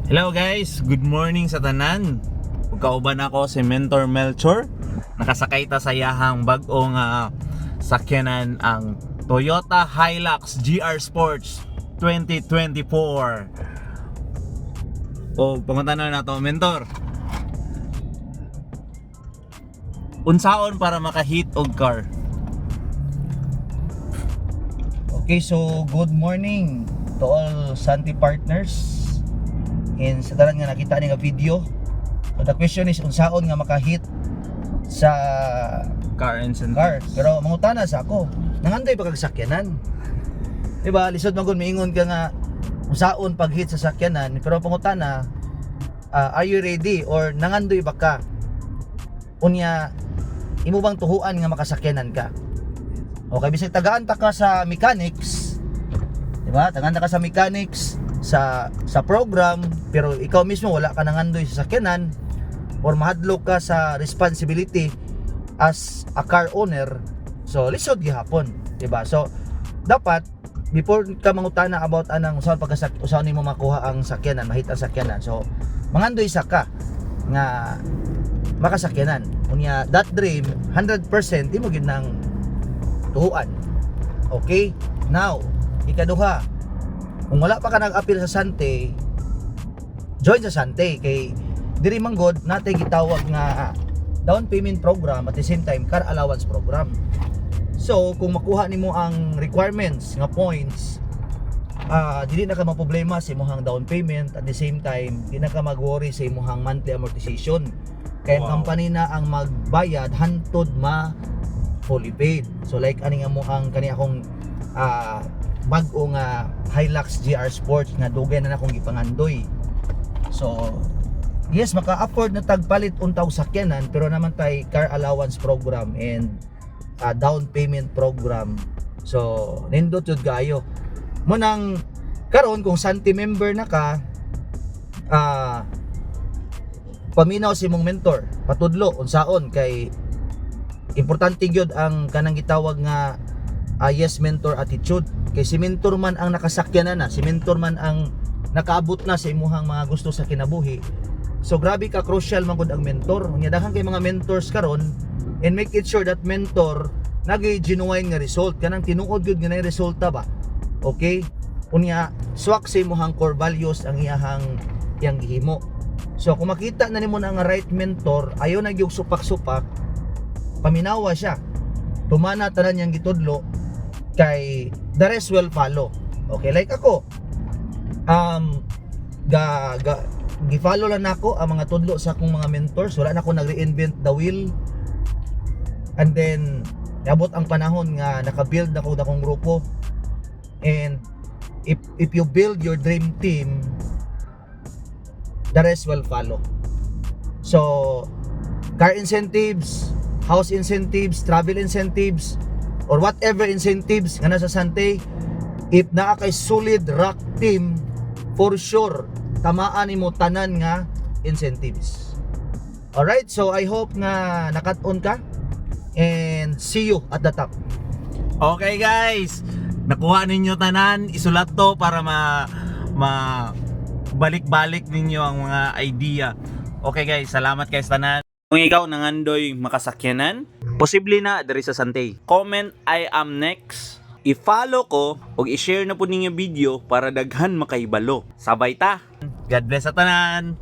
Hello guys, good morning sa tanan. Ug kauban ako si Mentor Melchor. Nakasakay ta sa iyahang bag-o nga sakyanan, ang Toyota Hilux GR Sports 2024. O pangutana nato, Mentor. Unsaon para maka-hit og car? Okay, so good morning to all Santi partners in sa tanan nga nakita ni nga video. So the question is unsaon nga makahit sa car incentives. Car. Pero mangutana sa ako, nangandoy ba kag sakyanan? Di ba? Lisod man gud miingon ka nga unsaon pag-hit sa sakyanan, pero pangutana, are you ready or nangandoy ba ka? Unya, imo bang tuhuan nga makasakyanan ka? Okay, bisag tagaan ta ka sa mechanics, di ba? Tagaan ta ka sa mechanics sa program, pero ikaw mismo wala ka nangandoy sa sakyanan or mahadlok ka sa responsibility as a car owner, so lisod gihapon, di ba? So dapat before ka mangutana about anang usaon pagkasak usaon nimo makuha ang sakyanan, mahit ang sakyanan. So mangandoy sa ka nga makasakyanan. Unya, that dream 100% imo gyud nang tuhuan. Okay? Now, ikaduha, kung wala pa ka nag-appeal sa Sante, join sa Sante kay diri man god natay gitawag nga down payment program, at the same time car allowance program. So, kung makuha nimo ang requirements nga points, dili na ka maproblema sa imong down payment, at the same time di na ka mag-worry sa imong monthly amortization. Kaya ang company na ang magbayad hantod ma fully paid. So like ani nga mo ang kani akong bag-o nga Hilux GR Sports nga dugay na akong gipangandoy. So yes, maka-afford na tagpalit unta og sakyanan, pero naman tay car allowance program and down payment program. So nindot jud kaayo. Mo nang karon kung Santi member na ka, paminaw si imong mentor, patudlo unsaon, kay importante gyud ang kanang gitawag nga yes mentor attitude, kay si mentor man ang nakasakyanan na, si mentor man ang nakaabot na sa imuhang mga gusto sa kinabuhi. So grabe ka crucial man gud ang mentor. Unya daghan kay mga mentors karon, and make it sure that mentor nagay genuine nga result, kanang tinuod gyud nga nay resulta ba. Okay, unya swak sa imuhang core values ang iyahang iyang gihimo. So kung makita na nimo na ang right mentor, ayo na gyud supak-supak, paminawa siya, tumana tanan niyang gitudlo, kay the rest will follow. Okay, like ako, ga, ga gi-follow lang nako ang mga tudlo sa akong mga mentors. Wala na ako nag-reinvent the wheel, and then niabot ang panahon nga naka-build na ko akong grupo. And if you build your dream team, the rest will follow. So car incentives, house incentives, travel incentives, or whatever incentives nga nasa Sante, if naa kay solid rock team, for sure tamaan nimo tanan nga incentives. Alright, so I hope nga nakat-on ka and see you at the top. Okay guys, nakuha ninyo tanan, isulat to para ma ma balik-balik ninyo ang mga idea. Okay guys, salamat guys tanan. Kung ikaw nangandoy makasakyanan, posible na diri sa Sante. Comment "I am next." I-follow ko ug i-share na po ninyo video para daghan makahibalo. Sabay ta. God bless sa tanan.